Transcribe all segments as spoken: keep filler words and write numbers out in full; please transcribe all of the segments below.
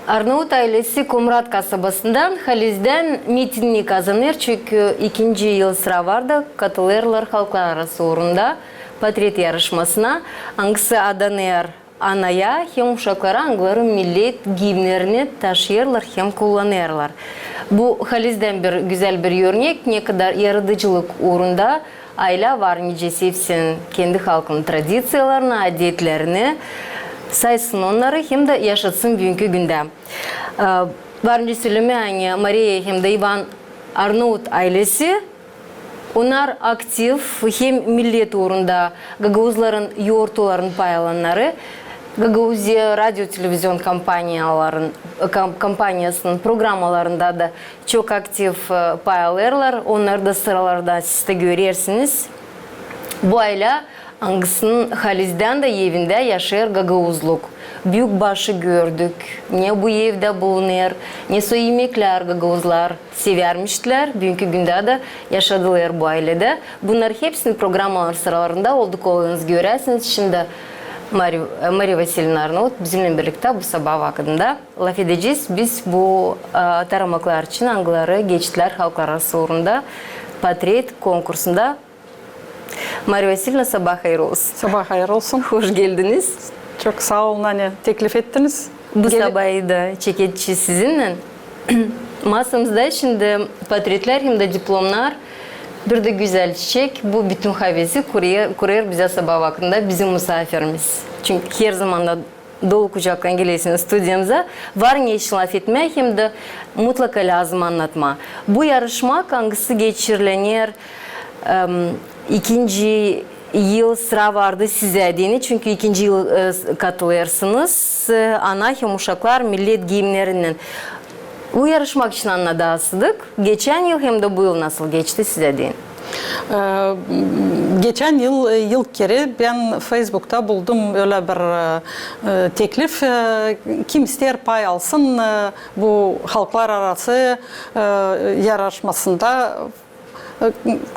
Arnaut aylesi Komrat kasabasından halizdän mitingni kazanêr, çünkü ikinci yıl sıra vardı katılêrlar halklararası uurunda patret yarışmasına, angısı adanêr anaya hem uşaklara, angıları millet giimnerini taşıyêrlar hem kullanêrlar. Bu halizdän bir gözäl bir örnek, ne kadar yaradıcılık uurunda aylä var nicä sevsin kendi halkının tradiţiyalarını, adetlerini, saysın onnarı hem dä yaşatsın büünkü gündä. E, var nicä sölemää, ani Mariya hem dä İvan Arnaut aylesi, onnar aktiv hem millet uurunda gagauzların yortuların pay alannarı, Gagauziya radio-televizion kompaniyaların, kom-, kompaniyasının programmalarında da çok aktiv, e, pay alêrlar. Onnarı da sıralarda siz dä görersiniz. Bu aylä, angısının halizdän dä evindä yaşêêr gagauzluk. Büük başı gördük, ne bu evdä bulunêr, ne soy imeklär gagauzlar sevärmişlär, büünkü gündä dä yaşadılêr bu ayledä. Bunnarı hepsini programmaların sıralarında olduk olayınız göräsiniz. Şindi Mari-, Mariya Vasilievna Arnaut bizimnän birliktä bu sabaa vakıdında lafedecez biz bu, e, taramaklar için, angıları geçtilär halklararası uurunda patret konkursunda. Mariya Vasilievna, sabaa hayır olsun. Sabaa hayır olsun. Hoş geldiniz. Çok saa olun, ani teklif ettiniz. Bu sabayı da çekecez sizinnän. Masamızda şindi patretlär hem dä diplomnar, bir dä gözäl çiçek. Bu bütün havezi kurêr, kurêr bizä sabaa vakıdında bizim musaafirimiz. Çünkü her zaman da dolu kucaklan gelersiniz studiyamıza. Var ne için lafetmää hem dä mutlaka lääzım annatmaa. Bu yarışmak, angısı geçirilener, em, ikinci yıl sıra vardı sizä deyni, çünkü ikinci yıl, e, katılêrsınız, e, ana hem uşaklar millet giimnerinnän. Bu yarışmak için annadasıdık. Geçän yıl hem dä bu yıl nasıl geçti sizä deyni? E, geçän yıl, e, ilk kerä bän Feysbukta buldum ölä bir, e, e, teklif, e, kim isteer pay alsın, e, bu halklararası, e, yarışmasında, e,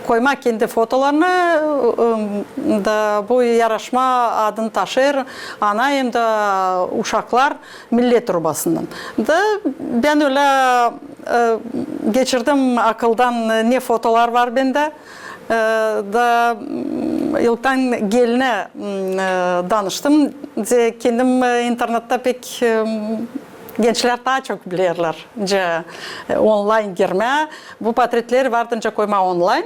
koymaa kendi fotolarını, e, e, da bu yarışma adını taşıyêr ana hem dä uşaklar millet trubasından. Da bän ölä, e, geçirdim akıldan, e, ne fotolar var bendä. E, da, m, ilktän gelinä, m, e, danıştım. Ze kendim, e, internettä pek, e, m, gençlär taa çok bilerlär, nicä, e, onlayn girmää. Bu patretleri vardı nicä koymaa onlayn.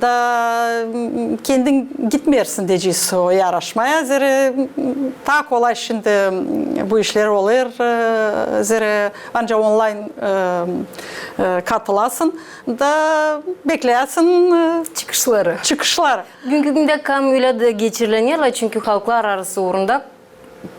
Da, m, kendin gitmeersin deyecez o yarışmaya. Zerä, m, taa kolay şindi, m, bu işlär olêr, e, zerä ancak onlayn, e, e, katılasın da bekleersin, e, çıkışları. Çıkışları. Büünkü gündä kam ölä dä geçirilener, çünkü halklararası uurunda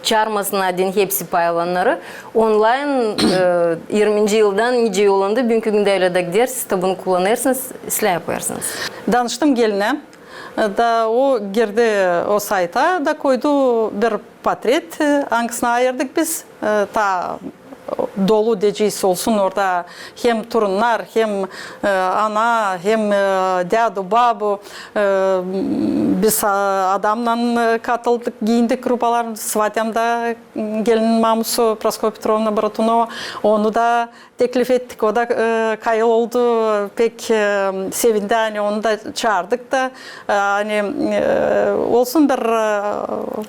çaarmasınnar deyni hepsi pay alannarı. Onlayn, e, irminci yıldan nicä yollandı, büünkü gündä ölä dä gider, siz dä bunu kullanêrsınız, islää yapêrsınız. Danıştım gelinä, e, da o girdi o sayta, da koydu bir patret, e, angısını ayırdık biz, e, taa dolu deyecez olsun orada hem turunnar, hem, e, ana, hem, e, dädu, babu, e, biz, a, adamnan, e, katıldık, giindik rubalar, svatyam da, m, gelinin mamusu Proskopiya Petrovna Bratunova, onu da teklif ettik, o da, e, kayıl oldu, pek, e, sevindi, ani onu da çaardık da, e, ani, e, olsun bir, e,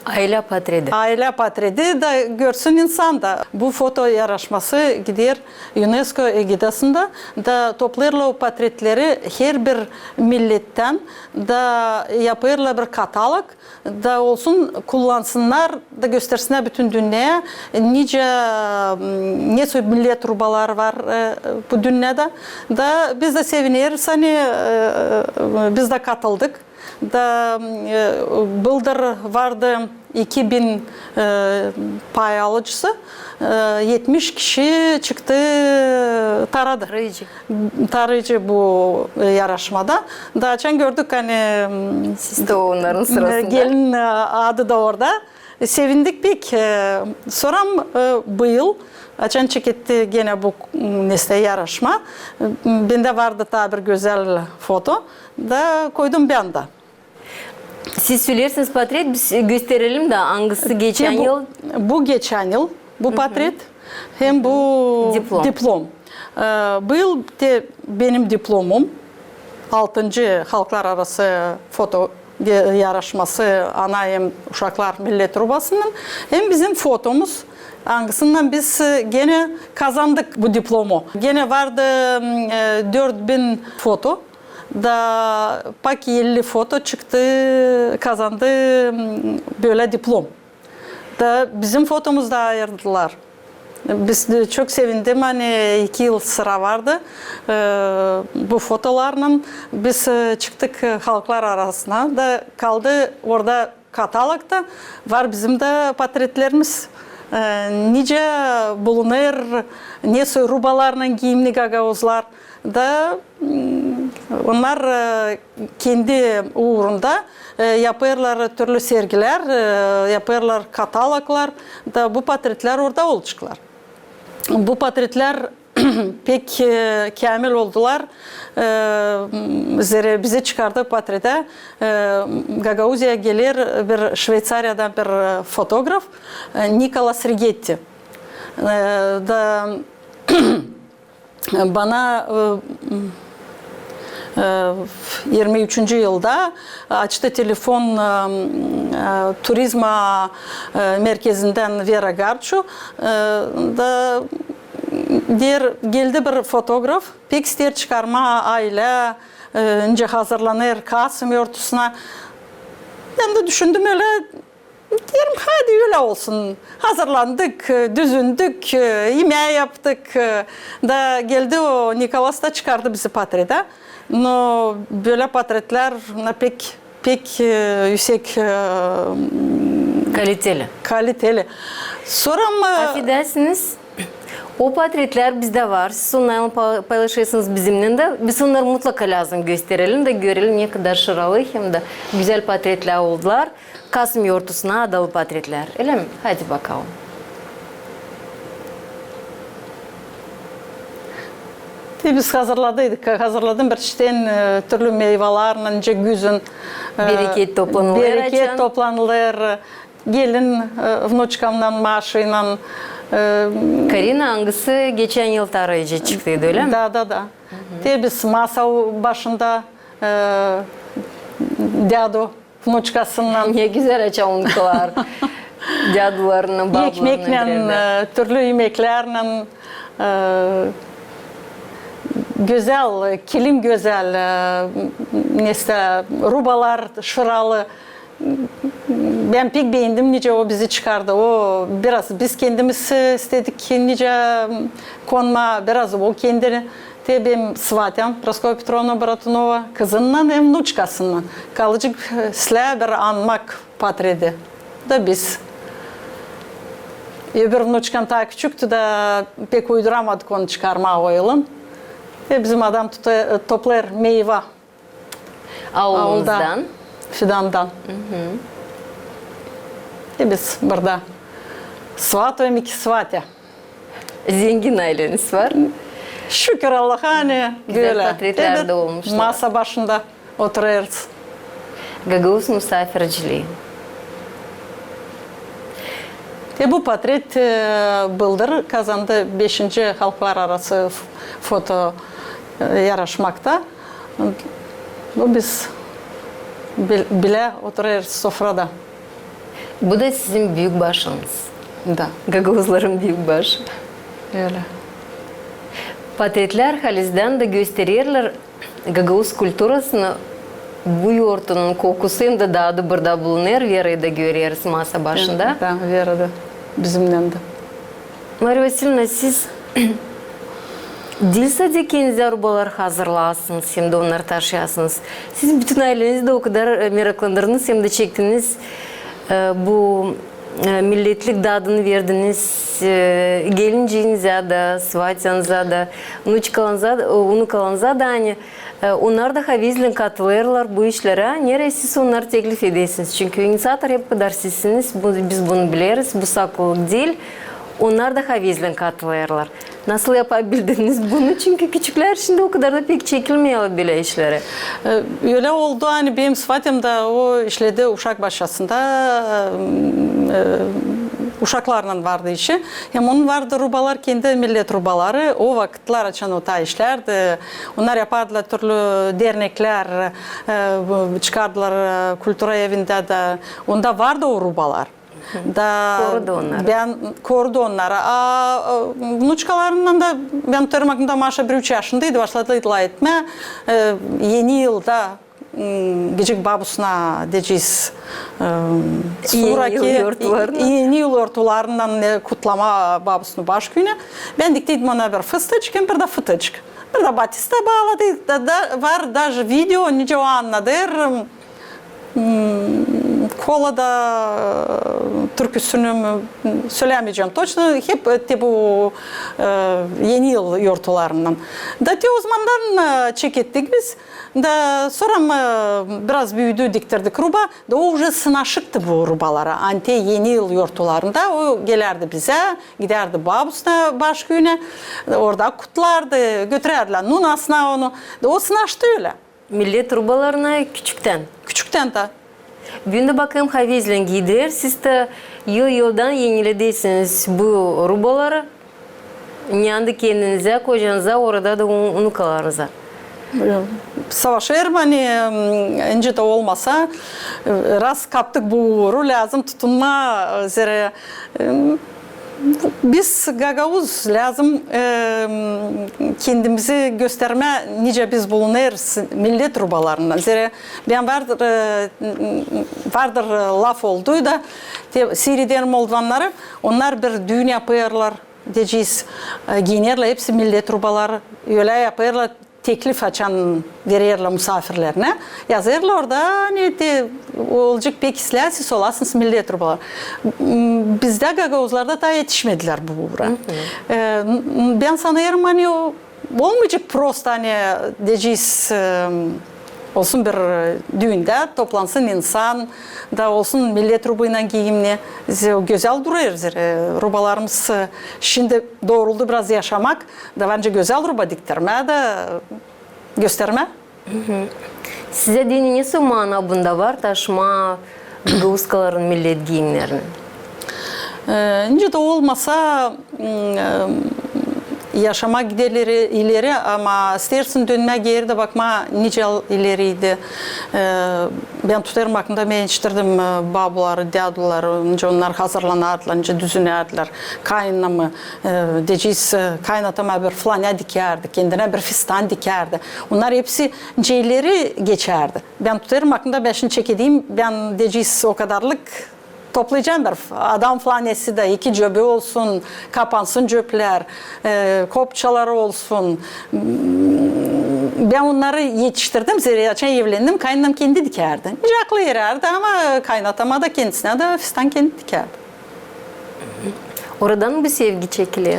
aylä patredi. Aylä patredi da görsün insan da. Bu foto yarışması gider UNESCO egidasında da toplêêrlar o patretleri herbir millettän da yapêrlar bir katalog. Da olsun, kullansınnar da göstersinnär bütün dünneyä, nicä, m, ne soy millet rubaları var, e, bu dünnedä. Da biz dä sevineriz, ani, e, biz dä katıldık. Da, e, bıldır vardı iki bin, e, pay alıcısı, e, etmiş kişi çıktı, taradı. Tarıyıcı. Tarıyıcı bu, e, yarışmada. Da açan gördük, ani, m, siz dä onnarın sırasında. Gelin, e, adı da orada. E, sevindik pek. E, sora, e, bu yıl, açan çeketti genä bu, m, nesä yarışma, m, bendä vardı taa bir gözäl foto. Da koydum bän dä. Siz söleersiniz patret, biz gösterelim dä, angısı geçän yıl. Bu geçän yıl. Bu portret hem bu diplom. Diplom. E, bu yıl te benim diplomum, altıncı halklararası foto ge-, yarışması ana hem uşaklar millet rubasınnan, hem bizim fotomuz, angısınnan biz, e, genä kazandık bu diplomu. Genä vardı, m, e, dört bin foto, da pak elli foto çıktı, kazandı, m, bölä diplom. Da bizim fotomuz da ayırdılar. Biz dä çok sevindim, ani iki yıl sıra vardı, e, bu fotolarlan biz, e, çıktık, e, halklar arasına da kaldı orada katalogta var bizim dä portretlerimiz. E, nicä bulunêr, nesoy rubalarlan giimni gagauzlar. Da, m, onnar, e, kendi uurunda, e, yapêrlar türlü sergilär, e, yapêrlar kataloglar, da bu portretlär orada olaceklar. Bu portretlär pek, e, käämil oldular. E, m, zerä bizi çıkardı portretä, e, Gagauziyaya geler bir Şveysariyadan bir, e, fotograf, e, Nikolas Rigetti. E, da bana, e, e, irmi üçüncü yılda açtı telefon, e, e, turizma, e, merkezindän Vera Garçu, e, da deer, geldi bir fotograf, pek isteer çıkarmaa aylä, e, nicä hazırlanêr Kasım yortusundan. Bän dä düşündüm ölä, deerim, hadi ölä olsun. Hazırlandık, e, düzündük, e, imää yaptık, e, da geldi o Nikolas da çıkardı bizi portretä. No, bölä portretlär, na, pek, pek, e, üüsek, e, kaliteli. Kaliteli. Sora mı? Afedersiniz, o portretlär bizdä var. Siz onnarlan pa-, paylaşêrsınız bizimnän dä. Biz onnarı mutlaka lääzım gösterelim da görelim, ne kadar şıralı hem dä gözäl portretlär oldular. Kasım yortusuna adalı portretlär, ölä mi? Hadi bakalım. Te biz hazırladıydık, hazırladım bir çeşit, e, türlü meyvalarlan, nicä güzün, e, bereket toplanılêr, bereket açan toplanılêr. Gelin, e, vnuçkamnan, Maşaylan, e, Karina, angısı geçän yıl tarayıcı çıktıydı, ölä mi? Da, da, da. Te biz masa başında, e, dädu vnuçkasınnan. Ne gözäl açan unutkalar. Dädularını, bablarını. Ekmeknän, e, türlü imeklärnän, e, gözäl, kilim gözäl, e, nesä, rubalar şıralı. Bän pek beendim, nicä o bizi çıkardı. O biraz biz kendimiz, e, istedik, nicä konmaa, biraz o kendi. Te benim svatäm Praskoya Petrovna Bratunova, kızınnan hem vnuçkasınnan. Kalıcek, e, islää bir anmak portreti. Da biz. Öbür vnuçkam taa küçüktü da pek uyduramadık onu çıkarmaa o yılın. Te bizim adam tuta-, toplêêr meyva. Aulumuzdan. Aulda. Fidandan. E biz burada svatayım iki svatya. Zengin ayleniz var. Şükür Allaha, ani bölä. Güzel portretlär dä olmuşlar. Masa başında oturêrız. Gagauz musaafirciliği. E bu portret, e, bıldır kazandı beşinci halklararası f-, foto, e, yarışmakta. Bu biz bil-, bilä oturêrız sofrada. Bu da sizin büük başınız. Da. Gagauzların büük başı. Ölä. Portretlär halizdän dä göstererlär gagauz kulturasını, bu yortunun kokusu hem dä dadı burada bulunêr, Verayı da göreriz masa başında. Da, Vera da bizimnän dä. Mariya Vasilyevna, siz diil sade kendinä rubalar hazırlaasınız hem dä onnarı taşıyasınız. Siz bütün aylenizi dä o kadar, e, meraklandırdınız hem dä çektiniz, e, bu, e, milletlik dadını verdiniz, e, gelinceenize dä, svatyanıza da, unukalarınıza da, e, unukalarınıza da, ani E, onnar da havezlän katılêrlar bu işlerä, nereyi siz onnarı teklif edersiniz. Çünkü iniţiator hep o kadar sizsiniz, bu, biz bunu bileriz, bu saklılık diil. Onnar da havezlän katılêrlar. Nasıl yapabildiniz bunu? Çünkü küçüklär şindi o kadar da pek çekilmeerlär bölä işlerä. E, ölä oldu, ani benim svatam da o işledi uşak başçasında, e, e, uşaklarlan vardı işi. Hem onun vardı rubalar, kendi millet rubaları. O vakıtlar, açan o taa işlärdi, onnar yapardılar türlü derneklär, e, çıkardılar, e, kultura evindä dä. Onda vardı o rubalar. Da korudu onnarı. Bän korudu onnarı. A, e, vnuçkalarımnan da, bän tutarım aklımda, Maşa bir üç yaşındaydı, başladı lafetmää, e, eni yılda, m, gıcık babusuna deyecez, e, eni yıl yortularınnan, e, kutlamaa babusunu baş küüyünü. Bän dikteydim ona bir fıstıçık, hem bir dä fıtıçık. Bir dä batista baaladı. Da, da var daje video, nicä o annadêr, m, Kolada, e, türküsünü, m, sölämeyecäm toçno, hep, e, te bu, e, eni yıl yortularınnan. Da te ozamandan, e, çekettik biz. Da sora, m, biraz büüdü, diktirdik ruba. Da o uje sınaşıktı bu rubalara. Ani te eni yıl yortularında o gelärdi bizä, gidärdi babusuna baş küüyünä, orada kutlardı, götürärdilär nunasına onu. Da o sınaştı ölä. Millet rubalarına küçüktän. Küçüktän dä. Büün dä bakêrım, havezlän giidirersiniz dä, yıl-yıldan eniledersiniz bu rubaları. Neyandı kendinizä, kocanıza, orada da un-, unukalarınıza. Savaşêrım, ani, m, nicä dä olmasa, e, raz kaptık bu uuru, lääzım tutunmaa, e, zerä, e, biz, gagauz, lääzım, e, kendimizi göstermää, nicä biz bulunêrız millet rubalarınnan. Zerä bän vardır, e, vardır, e, laf oldu da, te, siirederim moldvannarı, onnar bir düün yapêrlar, deyecez, e, giinerlär hepsi millet rubaları, ölä yapêrlar, teklif açan vererlär musaafirlerinä. Yazêrlar orada, ani te olacek pek islää, siz olasınız millet rubaları. M, bizdä, gagauzlarda, taa etişmedilär bu uura. E, m, bän sanêrım, ani o, olmayacek prosto, ani deyecez, e, olsun bir, e, düündä, toplansın insan, da olsun millet rubaylan giiyimni. Ze-, gözäl durêr, zerä, e, rubalarımız, e, şindi dooruldu biraz yaşamak, da var nicä gözäl ruba diktirmää da, e, göstermää. Sizä deyni, nesoy maana bunda var, taşımaa gagauzkaların millet giiyimnerini? E, nicä dä olmasa, m, e, yaşamak gider ileri, ileri, ama isteersin dönmää geeri dä bakmaa, nicä ileriydi. E, bän tutarım aklımda, bän etiştirdim, e, babuları, däduları, nicä onnar hazırlanardılar, nicä düzünärdilär. Kaynanamı, e, deyecez, e, kaynatam bir flanä dikärdi, kendinä bir fistan dikärdi. Onnar hepsi nicä ileri geçärdi. Bän tutarım aklımda, bän şindi çekedeyim, bän deyecez o kadarlık toplayacam bir f-, adam flanesi dä, iki cöbü olsun, kapansın cöplär, e, kopçaları olsun. M, bän onnarı etiştirdim, zerä açan evlendim, kaynanam kendi dikärdi. Nicä aklı erärdi, ama kaynatama da, kendisinä dä fistan kendi dikärdi. Oradan mı bu sevgi çekiler?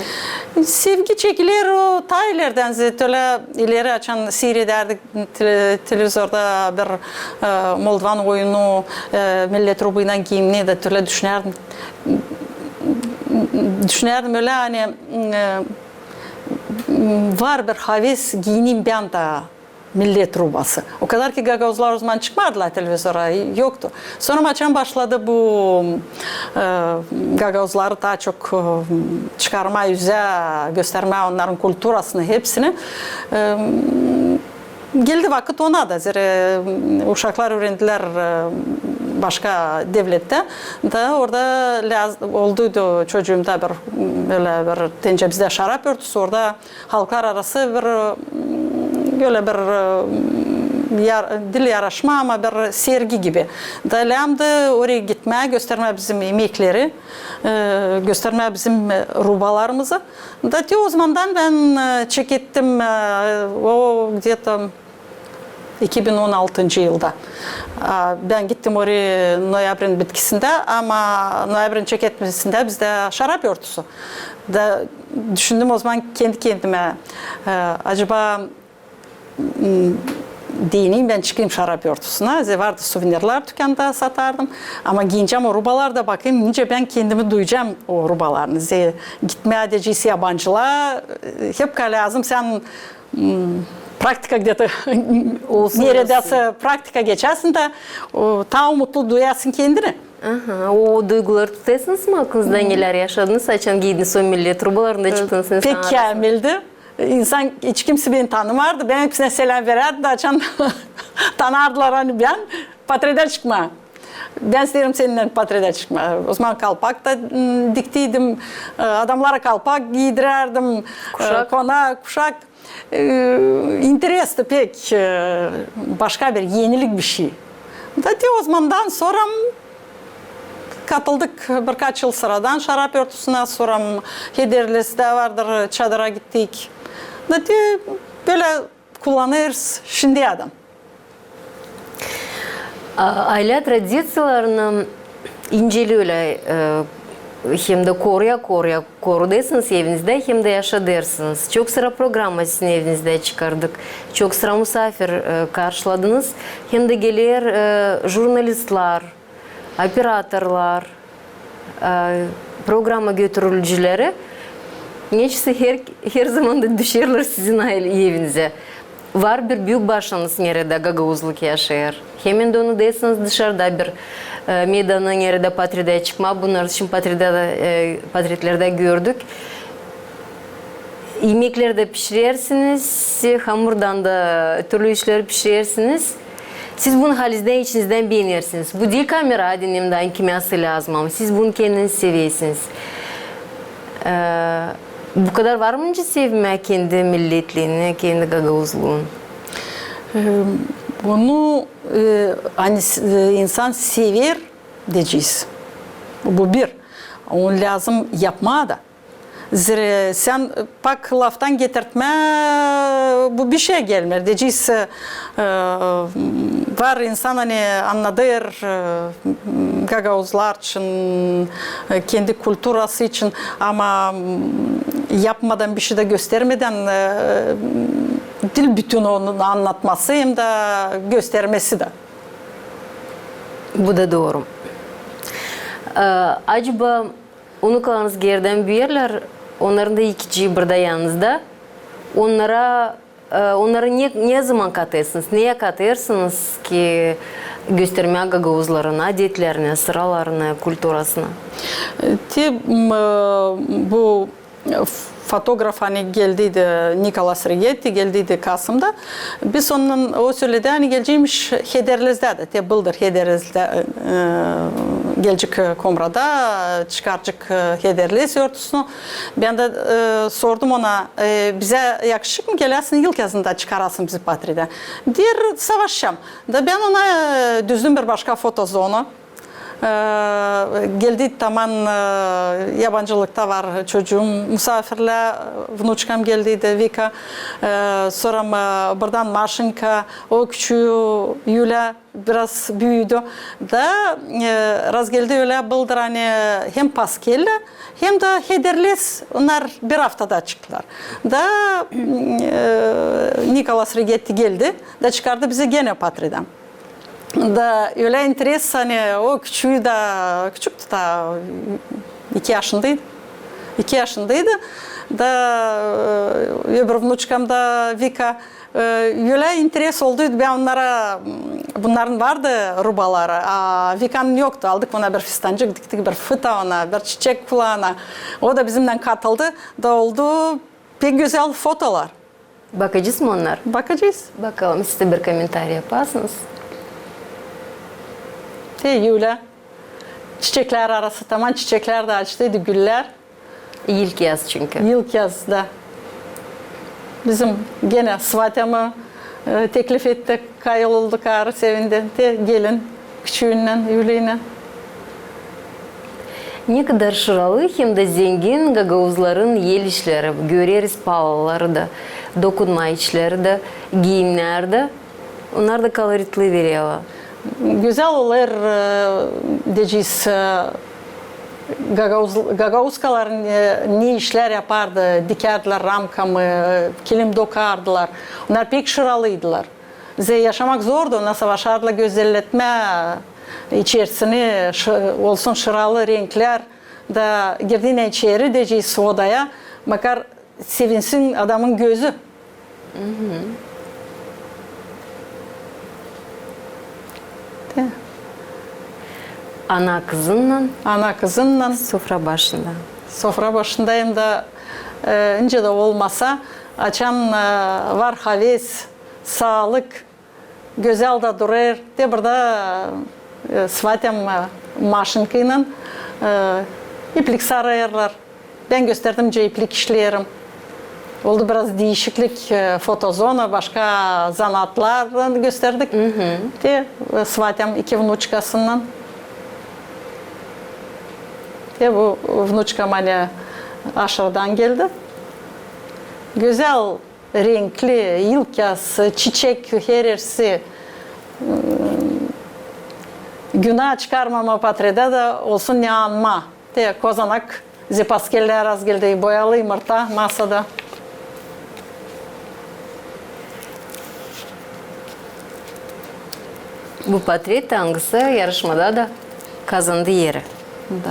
Sevgi çekiler o taa ilerdän, zerä tölä ileri, açan siiredärdik te-, televizorda bir, e, moldvan oyunu, e, millet rubaylan giiyimni, da tölä düşünärdim. Düşünärdim ölä, ani, e, var bir haves, giiyineyim bän dä millet rubası. O kadar ki gagauzlar o zaman çıkmardılar televizora, yoktu. Sora açan başladı bu, e, gagauzları taa çok, e, çıkarmaa üzä, göstermää onnarın kulturasını, hepsini. E, geldi vakıt ona da, zerä, e, uşaklar üürendilär, e, başka devlettä. Da orada lääz-, olduydu çocuumda bir, ölä bir, deyni, bizdä şarap örtüsü, orada halklar arası bir, m, ölä bir, m, yar-, diil yaraşma, ama bir sergi gibi. Da lääzımdı oraya gitmää, göstermää bizim imekleri, e, göstermää bizim, e, rubalarımızı. Da te o zamandan bän, e, çekettim, e, o где-то iki bin on altıncı yılda. A, bän gittim oraya noyabrin bitkisindä, ama noyabrin çeketmesindä bizdä şarap örtüsü. Da düşündüm o zaman kendi kendimä, e, acaba, m, deneyim bän, çıkayım şarap örtüsünä. Zerä vardı suvenirlär tükanda satardım. Ama giiyecäm o rubaları da, bakayım nicä bän kendimi duyacam o rubalarını. Zerä gitmää deyecez yabancılıa, e, hep ka lääzım sän, m, praktika где-то, neredäsä praktika geçäsin da, o, taa umutlu duyasın kendini. Aha, o duyguları tutêrsınız mı aklınızda, neler yaşadınız, açan giydiniz o millet rubalarını da çıktınız insanın arasına? Pek käämildi. İnsan, hiç kimsä beni tanımardı. Bän hepsinä seläm verärdim da, açan tanardılar, ani bän portredä çıkmaa. Bän isteerim seninnän portredä çıkmaa. O zaman kalpak da, m, diktiydim. E, adamnara kalpak giydirärdim. E, kuşak. Kona, kuşak. E, interesno pek, e, başka bir enilik bişey. Da te o zamandan sora katıldık birkaç yıl sıradan şarap örtüsünä, sora Hederlezdä vardır, çadıra gittik. Da te bölä kullanêrız şindiyädän. A, aylä tradiţiyalarını inceli ölä, e, hem dä koruya-koruya korudêrsınız evinizdä hem dä yaşadêrsınız. Çok sıra programa sizin evinizdä çıkardık. Çok sıra musaafir, e, karşıladınız. Hem dä geler, e, jurnalistlär, operatorlar, e, programa götürülücüleri, neçin her, her zaman da düşerlär sizin aylä, evinizä. Var bir büük başlanız, neredä gagauzluk yaşêêr. Hem dä onu dersiniz dışarda bir, e, meydana, neredä portredä çıkmaa. Bunnar için portredä, e, portretlerdä gördük. İmeklär dä pişirersiniz, hamurdan da türlü işleri pişirersiniz. Siz bunu halizdän, içinizdän beenersiniz. Bu diil kamera deyni, kim asıl lääzım, ama siz bunu kendiniz seversiniz. E, bu kadar var mı nicä sevmää kendi milletliini, kendi gagauzluun? E, bunu, e, ani s-, e, insan sever, deyecez. Bu bir. Onu lääzım yapmaa da. Zerä sän, e, pak laftan getirtmää, bu bişey gelmeer. Deyecez, e, var insan, ani annadêr, e, gagauzlar için, e, kendi kulturası için, ama, m, yapmadan, bişey dä göstermedän, e, diil bütün onun annatması hem dä göstermesi dä. Bu da dooru. E, acaba unukalarınız geerdän büüyerlär, onnarın da iki çocuu burada yanınızda. Onnara, e, onnarı ne, ne zaman katêrsınız, neyä katêrsınız ki göstermää gagauzların adetlerini, sıralarını, kulturasını? E, te, m, e, bu fotograf, ani geldiydi, Nikolas Rigetti, geldiydi kasımda. Biz onunnan, o söledi, ani geleceymiş Hederlezdä dä. Te bıldır Hederlezdä, e, gelecek, e, Komrada, çıkaracek, e, Hederlez örtüsünü. Bän dä, e, sordum ona, e, bizä yakışacek mı geläsin yılkezin dä çıkarasın bizi portredä? Deer, savaşacam. Da bän ona, e, düzdüm bir başka fotozona. E, geldi taman, e, yabancılıkta var çocuum, musaafirlär, vnuçkam geldiydi, Vika. E, sora, e, buradan Maşenka, o küçüü Yulya biraz büüdü. Da, e, razgeldi ölä bıldır, ani hem Paskellä, hem dä Hederlez, onnar bir aftada çıktılar. Da, e, Nikolas Rigetti geldi, da çıkardı bizi genä portredä. Da ölä interes, ani o küçüü dä, küçüktü taa, iki yaşındaydı. İki yaşındaydı. Da, e, öbür vnuçkam da, Vika, e, ölä interes olduydu. Bän onnara, m, bunnarın vardı rubaları, a Vikanın yoktu. Aldık ona bir fistancık, diktik bir fıta ona, bir çiçek kulaana. O da bizimnän katıldı. Da oldu pek gözäl fotolar. Bakacez mı onnar? Bakacez. Bakalım, siz dä bir komentariy yapasınız. Te Yulya. Çiçeklär arası, taman çiçeklär dä açtıydı, güller. İlk yaz çünkü. İlk yaz da. Bizim genä svatya mı, e, teklif etti, kayıl oldu, karı sevindi. Te gelin küçüünnän, Yulyaylan. Ne kadar şıralı hem dä zengin gagauzların el işleri. Göreriz palaları da, dokunma işleri dä, giimnär dä. Onnar da koloritli vererlär. Gözäl olêr, e, deyecez, e, gagauz-, gagauzkalar, e, ne işlär yapardı, dikärdilär ramka mı, e, kilim dokardılar. Onnar pek şıralıydılar. Bizä yaşamak zordu, onnar savaşardılar gözelletmää içerisini, şı-, olsun şıralı renklär. Da girdiynän içeri, deyecez, odaya, makar sevinsin adamın gözü. Te. Ana kızınnan. Ana kızınnan. Sofra başında. Sofra başında hem dä, e, nicä dä olmasa, açan, e, var haves, saalık, gözäl dä durêr. Te burada, e, svatäm, e, maşinkaylan, e, iplik sarêêrlar. Bän gösterdim, nicä iplik işleerim. Oldu biraz diişiklik, e, fotozona, başka zanaatlar gösterdik. Te, e, svatäm iki vnuçkasınnan. Te bu vnuçkam ani aşırıdan geldi. Gözäl renkli, ilkyaz, çiçek, herersi. Günaa çıkarmama patredä dä olsun ne anma. Te kozanak, zepaskeller az geldi, boyalı yımırta masada. Bu patret, angısı yarışmada da kazandı eri. Da.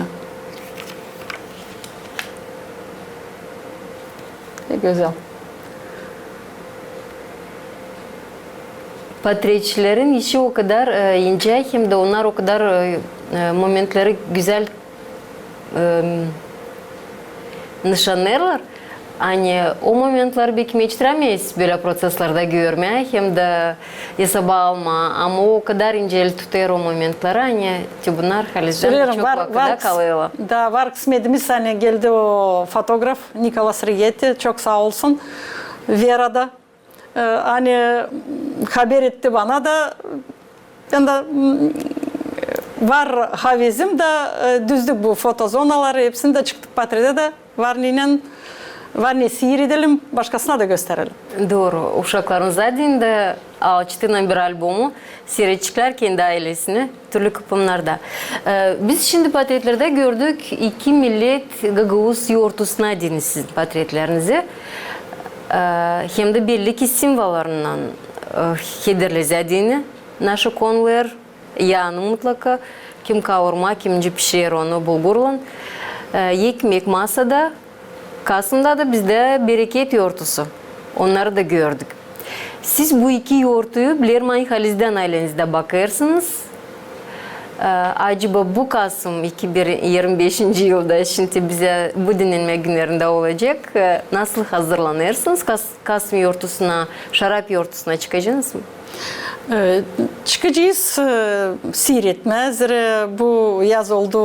Ne gözäl. Patretçilerin işi o kadar, e, incä, hem dä onnar o kadar, e, e, momentleri gözäl, e, nışannêêrlar. Ani o momentleri beki meçtirämeeriz bölä proţeslerdä görmää hem dä esaba almaa, ama o kadar incä el tutêr o momentleri, ani te bunnar halizdän dä çok vakıda kalêrlar. Da, var kısmetimiz, ani geldi o fotograf Nikolas Rigetti, çok saa olsun, Vera da. E, ani haber etti bana da, bän dä, m, var havezim da, e, düzdük bu fotozonaları, hepsini dä çıktık patredä dä, var neylän, var ne siiredelim, başkasına da gösterelim. Dooru. Uşaklarınıza deyni dä açtınız bir albomu, siiredeceklär kendi aylesini türlü kıpımlarda. E, biz şindi patretlerdä gördük iki millet gagauz yortusuna deyni sizin patretlerinizi. E, hem dä belli ki simvollarınnan, e, hederlezä deyni naşı konuklar, yaanı mutlaka, kim kaurma, kim nicä pişirer onu bulgurlan. E, ekmek masada, kasımda da bizdä bereket yortusu. Onnarı da gördük. Siz bu iki yortuyu, bilerim, ani halizdän aylenizdä bakêrsınız. E, acaba bu kasım iki bin irmi beşinci yılda, şindi bizä bu dinnenmä günnerindä olacek, e, nasıl hazırlanêrsınız kas-, kasım yortusuna, şarap yortusuna çıkacınız mı? E, çıkacez, e, siiretmää, zerä bu yaz oldu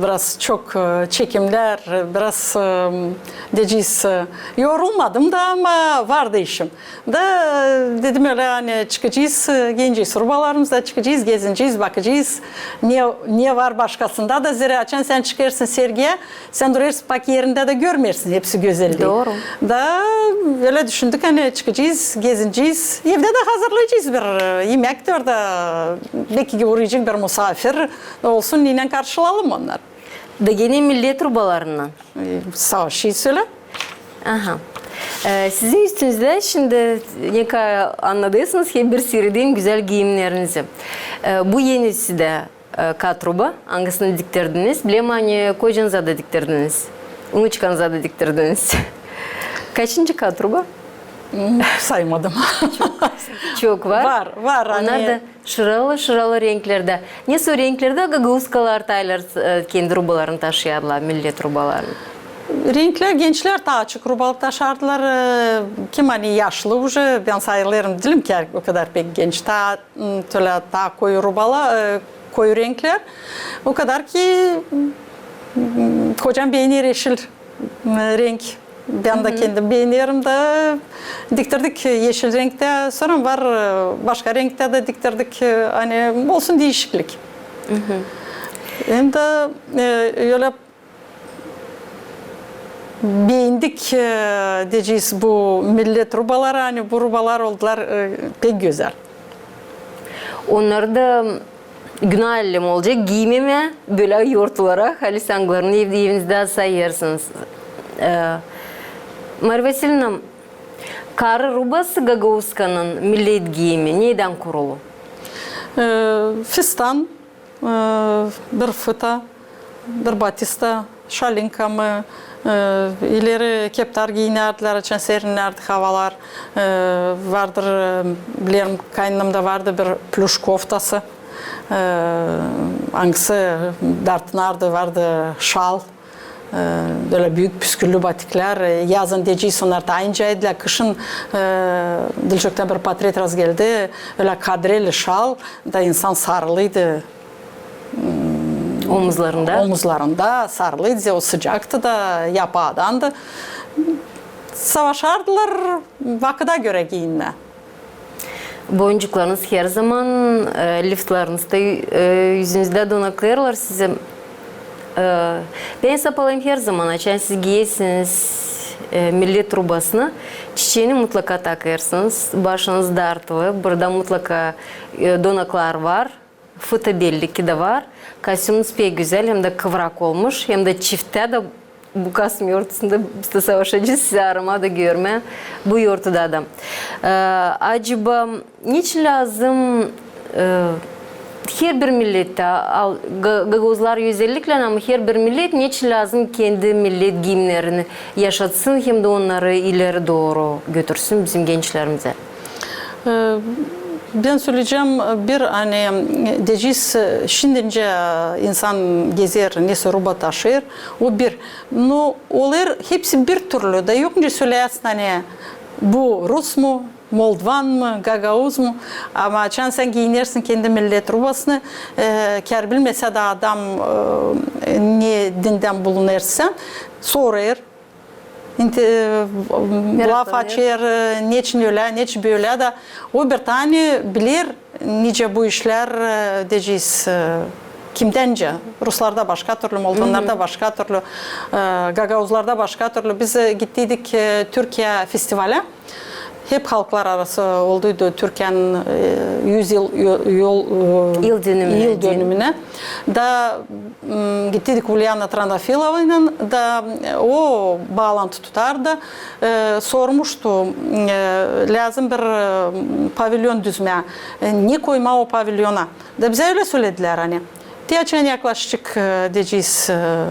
biraz çok, e, çekimlär, biraz, e, deyecez, e, yorulmadım da, ama vardı işim. Da, e, dedim ölä, ani çıkacez, e, giyinecez rubalarımızı da çıkacez, gezinecez, bakacez, ne, ne var başkasında da, zerä açan sän çıkêrsın sergiyä, sän durêrsın pak erindä dä görmeersin hepsi gözelliini. Dooru. Da ölä düşündük, ani çıkacez, gezinecez. Evdä dä hazırlayacez bir, e, imäktör dä, beki uurayacek bir musaafir olsun, neylän karşılayalım onnarı. Da genä millet rubalarınnan. E, savaşêrız ölä. Aha. E, sizin üstünüzdä şindi, ne kadar annadêrsınız, hep bir siiredeyim gözäl giyimnerinizi. E, bu enisi dä e, kat ruba, angısını diktirdiniz? Bilerim, ani kocanıza da diktirdiniz, unuçkanıza da diktirdiniz. Kaçıncı kat ruba? Hmm, saymadım. Çok var. Var, var. Onnar da şıralı-şıralı renklerdä. Ne soy renklerdä gagauzkalar taylar, e, kendi rubalarını taşıyardılar, millet rubalarını? Renklär, gençlär taa açık rubalar taşardılar. E, kim ani yaşlı uje, bän sayılêrım, diilim ki o kadar pek genç. Taa m, tölä taa koyu rubala, e, koyu renklär. O kadar ki, m, kocam beener eşil, m, renk. Bän dä kendim beenerim da, diktirdik eşil renktä. Sora var, e, başka renktä dä diktirdik, e, ani olsun diişiklik. Hem dä, e, ölä beendik, e, deyecez, bu millet rubaları, ani bu rubalar oldular, e, pek gözäl. Onnarı da günä ellem olacek giymemää bölä yortulara, halis angılarını ev-, evinizdä sayêrsınız. E, Mariya Vasilievna, karı rubası gagauzkanın millet giimi neydän kurulu? E, fistan, e, bir fıta, bir batista, şalinka mı, e, ileri keptar giinärdilär, açan serinnärdi havalar, e, vardır, e, bilerim, kaynanamda vardı bir plüş koftası. E, angısı dartınardı, vardı şal, e, bölä büük püsküllü batiklär. E, yazın deyecez, onnar taa incäydilär. Kışın, e, diil çoktan bir portret razgeldi, ölä kadreli şal da insan sarılıydı omuzlarında, omuzlarında sarılıydı, o sıcaktı da, yapaadandı. Savaşardılar vakıda görä giinmää. Boyuncuklarınız herzaman, e, liftalarınız da, e, üzünüzdä donaklêêrlar sizi. E, bän sapalêêrım herzaman, açan siz giyersiniz, e, millet rubasını, çiçeeni mutlaka takêrsınız, başınız dartılı, burada mutlaka, e, donaklar var. Fıta belli ki dä var. Kostümünüz pek gözäl, hem dä kıvrak olmuş, hem dä çiftä dä bu kostüm yortusunda biz dä savaşacez sizi aramaa da görmää bu yortuda da. E, acaba neçin lääzım, e, herbir millettä, al, ga-, gagauzlar özelliklän, ama herbir millet neçin lääzım kendi millet giimnerini yaşatsın hem dä onnarı ileri dooru götürsün bizim gençlerimizä? E, bän söleyecäm, bir, ani, deyecez, şindi nicä insan gezer, nesä ruba taşıyêr, o bir. No, olêr hepsi bir türlü, da yok nicä söleyäsin, ani bu rus mu, moldvan mı, gagauz mu, ama açan sän giinersin kendi millet rubasını, e, kär bilmesä dä adam, e, ne dindän bulunêr sän, sorêr, inte-, e, laf açêr, e, neçin ölä, neçin bölä da. O bir taa biler, nicä bu işlär, e, deyecez, e, kimdä nicä. Ruslarda başka türlü, moldvanlarda başka türlü, e, gagauzlarda başka türlü. Biz, e, gittiydik, e, Türkiyä festivalä. Hep halklararası olduydu Türkiyänın, e, üz yıl yol, e, yıldönümünä. Da, m, gittiydik Ulyana Trandafilovanan da, e, o baalantı tutardı. E, sormuştu, e, lääzım bir, e, pavilon düzmää. E, ne koymaa o pavilona? Da bizä ölä söledilär, ani te açan yaklaştık, e, deyecez, e,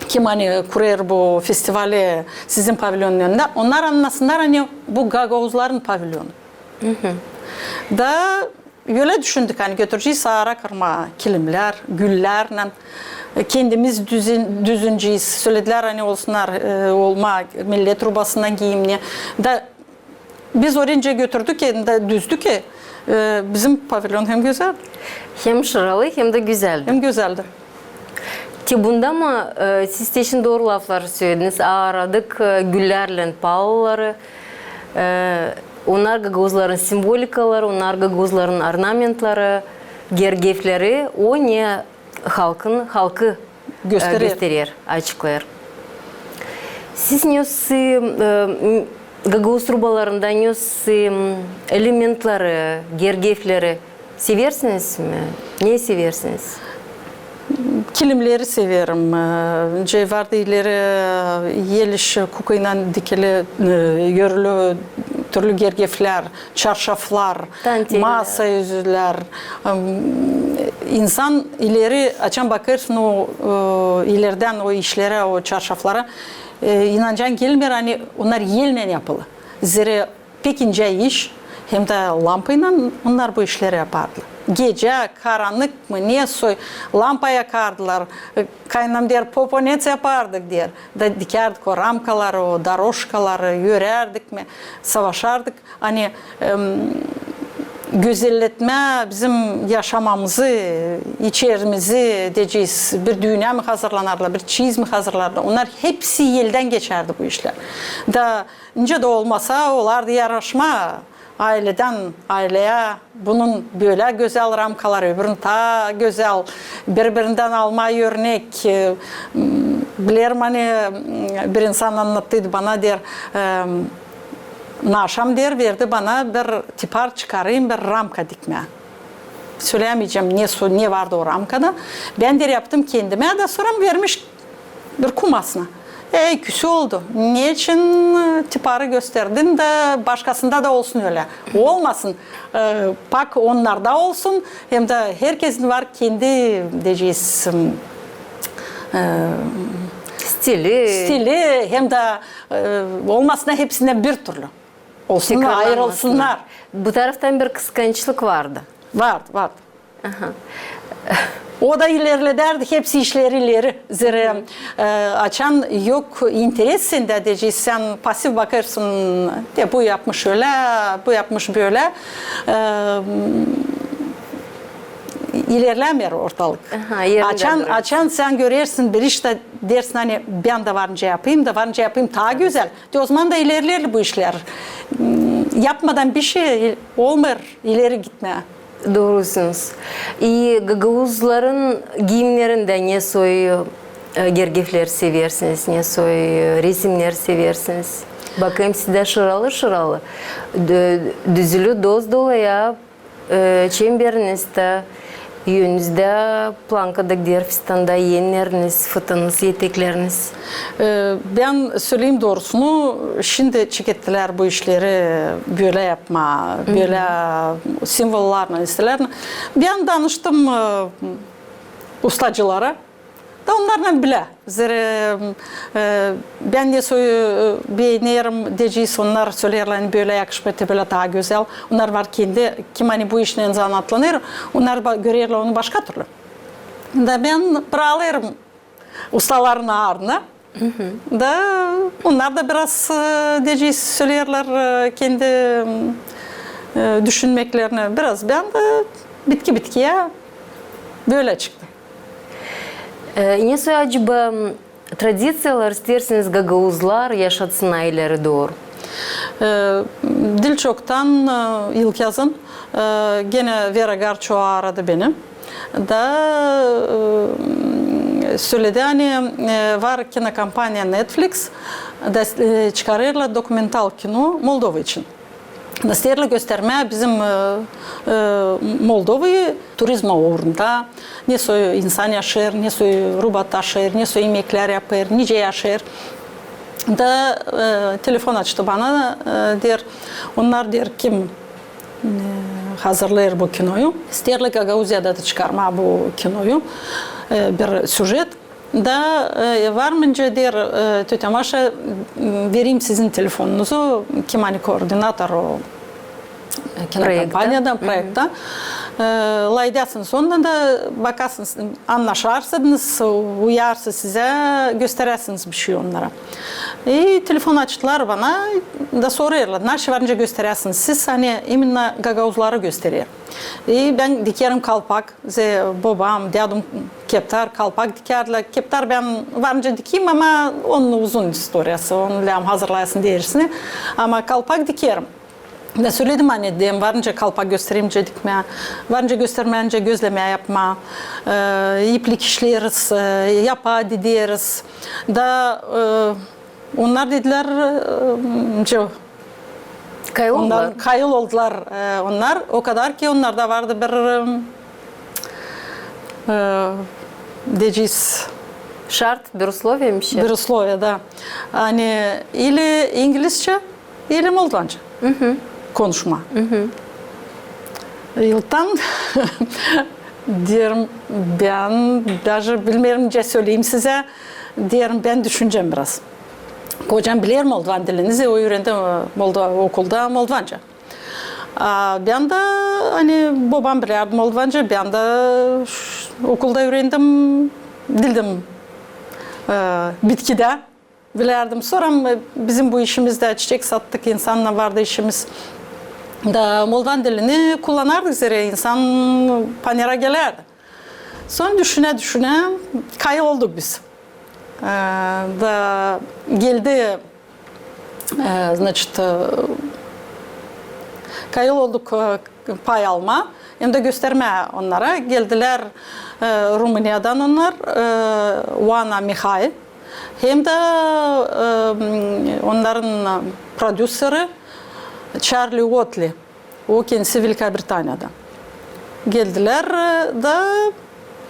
kim ani kurêr bu festivali sizin pavilonun önündä, onnar annasınnar, ani bu gagauzların pavilonu. Da ölä düşündük, ani götürecez aara kırmaa kilimlär, güllärlän, e, kendimiz düzün-, düzünecez. Söledilär, ani olsunnar, e, olmaa millet rubasından giimni. Da biz oraya götürdük, hem dä düzdü ki, e, bizim pavilon hem gözäl. Hem şıralı, hem dä gözäldi. Hem gözäldi. Te bunda mı, e, siz te şindi dooru lafları sölediniz, aaradık, e, güllärlän palıları, e, onnar gagauzların simvolikaları, onnar gagauzların ornamentları, gergefleri, o ne halkın, halkı, e, gösterer, açıklêêr. Siz nesä, e, m, gagauz rubalarında nesä, m, elementleri, gergefleri seversiniz mi? Ne seversiniz? Kilimleri severim. E, nicä vardı ileri, e, el iş kukaylan dikili, e, örülü türlü gergeflär, çarşaflar, masa üzülär. Em, insan ileri, açan bakêrsın o, e, ileridän o işlerä, o çarşaflara, e, inanacan gelmeer, ani onnar elnän yapılı. Zerä pek incä iş, hem dä lampaylan onnar bu işleri yapardılar. Gecä, karannık mı, ne soy, lampa yakardılar. E, kaynanam deer, poponets yapardık, deer. Da dikärdik o ramkaları, o dorožkaları, örärdik mi, savaşardık. Ani, em, gözelletmää bizim yaşamamızı, içerimizi, deyecez, bir düünä mi hazırlanardılar, bir çeyiz mi hazırlardılar. Onnar hepsi eldän geçärdi bu işlär. Da nicä dä olmasa, olardı yaraşma ailedän aileyä. Bunun bölä gözäl ramkaları, öbürünün taa gözäl, biri-birindän almaa örnek. E, m, bilerim, ani, m, bir insan annattıydı bana, deer, e, naşam, deer, verdi bana bir tipar çıkarayım, bir ramka dikmää. Söleyämeyecäm, ne so-, ne vardı o ramkada. Bän, deer, yaptım kendimä, da sora vermiş bir kumasına. E, küsü oldu. Neçin, e, tiparı gösterdin da başkasında da olsun ölä? Olmasın. E, pak onnarda olsun, hem dä herkesin var kendi, deyecez, e, stili, hem dä, e, olmasın hepsindän bir türlü. Olsunnar, ayırılsınnar. Bu taraftan bir kıskançlık vardı. Vardı, vardı. Aha. O da ilerledärdi hepsi işleri ileri. Zerä, e, açan yok interes sendä, deyecez, sän pasiv bakêrsın, de bu yapmış ölä, bu yapmış bölä. E, ilerlämeer ortalık. Aha, yerindä durêr. Açan, açan sän görersin bir iş, da dersin, ani bän dä var nicä yapayım, da var nicä yapayım taa gözäl. De ozaman da ilerleer bu işlär. M, yapmadan bişey olmêêr ileri gitmää. Doorusunuz. İ gagauzların giimnerindä ne soy, e, gergefleri seversiniz, ne soy, e, resimneri seversiniz? Bakêrım sizdä şıralı-şıralı. Dü-, düzülü dost-dolaya, e, çemberiniz dä, önünüzdä planka da gider fıstanda, enneriniz, fıtınız, etekleriniz. E, bän söleyim doorusunu, şindi çekettilär bu işleri bölä yapmaa, bölä simvollarlan, isteerlär. Bän danıştım, e, ustacılara. Da onnarlan bilä. Zerä, e, bän ne soy, e, beenerim, deyecez, onnar söleerlär, ani bölä yakışmêêr, te bölä taa gözäl. Onnar var kendi, kim ani bu işlän zanaatlanêr, onnar ba-, görerlär onu başka türlü. Da bän brakêrım ustaların aarına. Da onnar da biraz, e, deyecez, söleerlär, e, kendi, e, düşünmeklerini. Biraz bän dä bitki-bitkiyä bölä çıktı. E, ne soy acaba tradiţiyalar isteersiniz gagauzlar yaşatsın ileri dooru? E, diil çoktan, e, ilkyazın, e, genä Vera Garçova aradı beni. Da, e, söledi, ani, e, var kinokompaniya Netflix, da, e, çıkarêrlar dokumental kino Moldova için. Da isteerlär göstermää bizim, e, e, Moldovayı turizma uurunda. Ne soy insan yaşêêr, ne soy rubat yaşêêr, ne soy imeklär yapêr, nicä yaşêêr. Da, e, telefon açtı bana, e, deer, onnar, deer, kim, e, hazırlêêr bu kinoyu. İsteerlär Gagauziyada da çıkarmaa bu kinoyu, e, bir süjet. Da, e, var mı nicä, deer, e, tötä Maşa, m, vereyim sizin telefonunuzu, kim ani koordinator o, e, kinokompaniyadan, proekta. E, lafedäsiniz onnarlan da bakasınız, annaşarsınız, uyarsa sizä, gösteräsiniz bişey onnara. E, telefon açtılar bana, da sorêrlar, naşey var nicä gösteräsiniz siz, ani imenna gagauzları gösterer. E, bän dikerim kalpak, zerä bobam, dädum keptar, kalpak dikärdilär. Keptar bän var nicä dikeyim, ama onun uzun istoriyası, onu lääzım hazırlayasın derisini. Ama kalpak dikerim. Da söledim, ani deerim, var nicä kalpak göstereyim nicä dikmää, var nicä göstermää nicä gözlemää yapmaa, e, iplik işleriz, e, yapaa dideriz. Da, e, onnar dedilär, e, nicä Kayıl oldular. Onnar kayıl oldular, e, onnar. O kadar ki onnarda vardı bir, e, deyecez, şart, bir usloviya mı şey? Bir usloviya, da. Ani ili ingilizçä, ili moldovanca konuşmaa. Ilktan deerim, bän daje bilmeerim nicä söleyim sizä, deerim, bän düşünecäm biraz. Kocam biler moldovan dilini, zerä o üürendi, e, Moldova, okulda moldovanca. A bän dä, ani bobam bilärdi moldovanca, bän dä ş-, okulda üürendim, bildim, e, bitkidä bilärdim. Sora, e, bizim bu işimizdä çiçek sattık, insannan vardı işimiz. Da moldovan dilini kullanardık, zerä insan panera gelärdi. Sora düşünä-düşünä kayıl olduk biz. E, da geldi, e, значит, e, kayıl olduk, e, pay almaa hem dä göstermää onnara. Geldilär, e, Rumıniyadan onnar, e, Oana Mihai, hem dä, e, onnarın prodüseri Charlie Uotli. O kendisi Velika Britaniyadan. Geldilär, e, da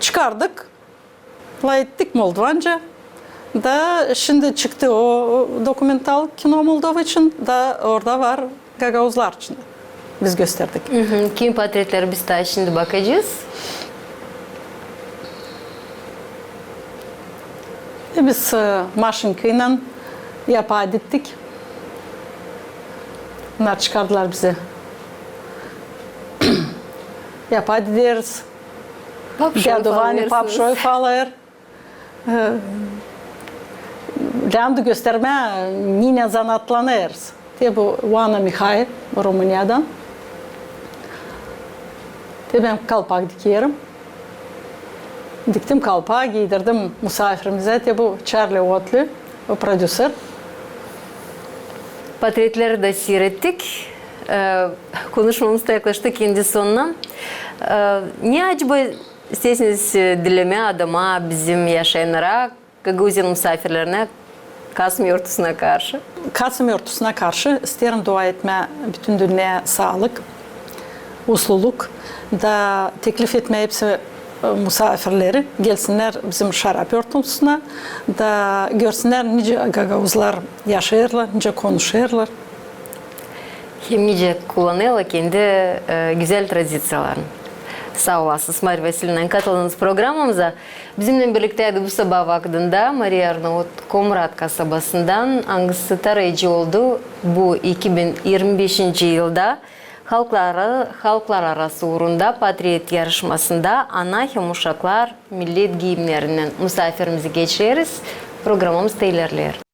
çıkardık, lafettik moldovanca. Da şindi çıktı o dokumental kino Moldova için, da orada var gagauzlar için dä. Biz gösterdik. Hı hı. Kimi portretleri biz taa şindi bakacez? E, biz, e, Maşenkaylan yapaa diddik. Onnar çıkardılar bizi. Yapaa dideriz. Dädu Vani papşoy falêêr. E, lääzım göstermää, minä zanaatlanêrız. Te bu Oana Mihai, Rumuniyadan. Te bän kalpak dikerim. Diktim kalpağı, giiydirdim musaafirimizdä. Te bu Çarli Otli, o prodüser. Portretleri dä siirettik. E, konuşmamız da yaklaştı kendi sonuna. E, ne acaba isteersiniz, e, dilemää adama, bizim yaşayanlara, Gagauziyanın musaafirlerinä Kasım yortusuna karşı? Kasım yortusuna karşı isteerim dua etmää bütün dünneyä saalık, usluluk da teklif etmää hepsi, e, musaafirleri gelsinnär bizim şarap yortusuna da görsünnär, nicä gagauzlar yaşêêrlar, nicä konuşêrlar. Hem nicä kullanêrlar kendi, e, gözäl tradiţiyalarını. Saa olasınız, Mariya Vasilyevna, katıldınız programamıza. Bizimnän birliktäydi bu sabaa vakıdında Mariya Arnaut Komrat kasabasından, angısı tarayıcı oldu bu iki bin irmi beşinci yılda halkları, halklararası uurunda portret yarışmasında ana hem uşaklar millet giiyimnerinnän. Musaafirimizi geçeriz, programamız da ilerleer.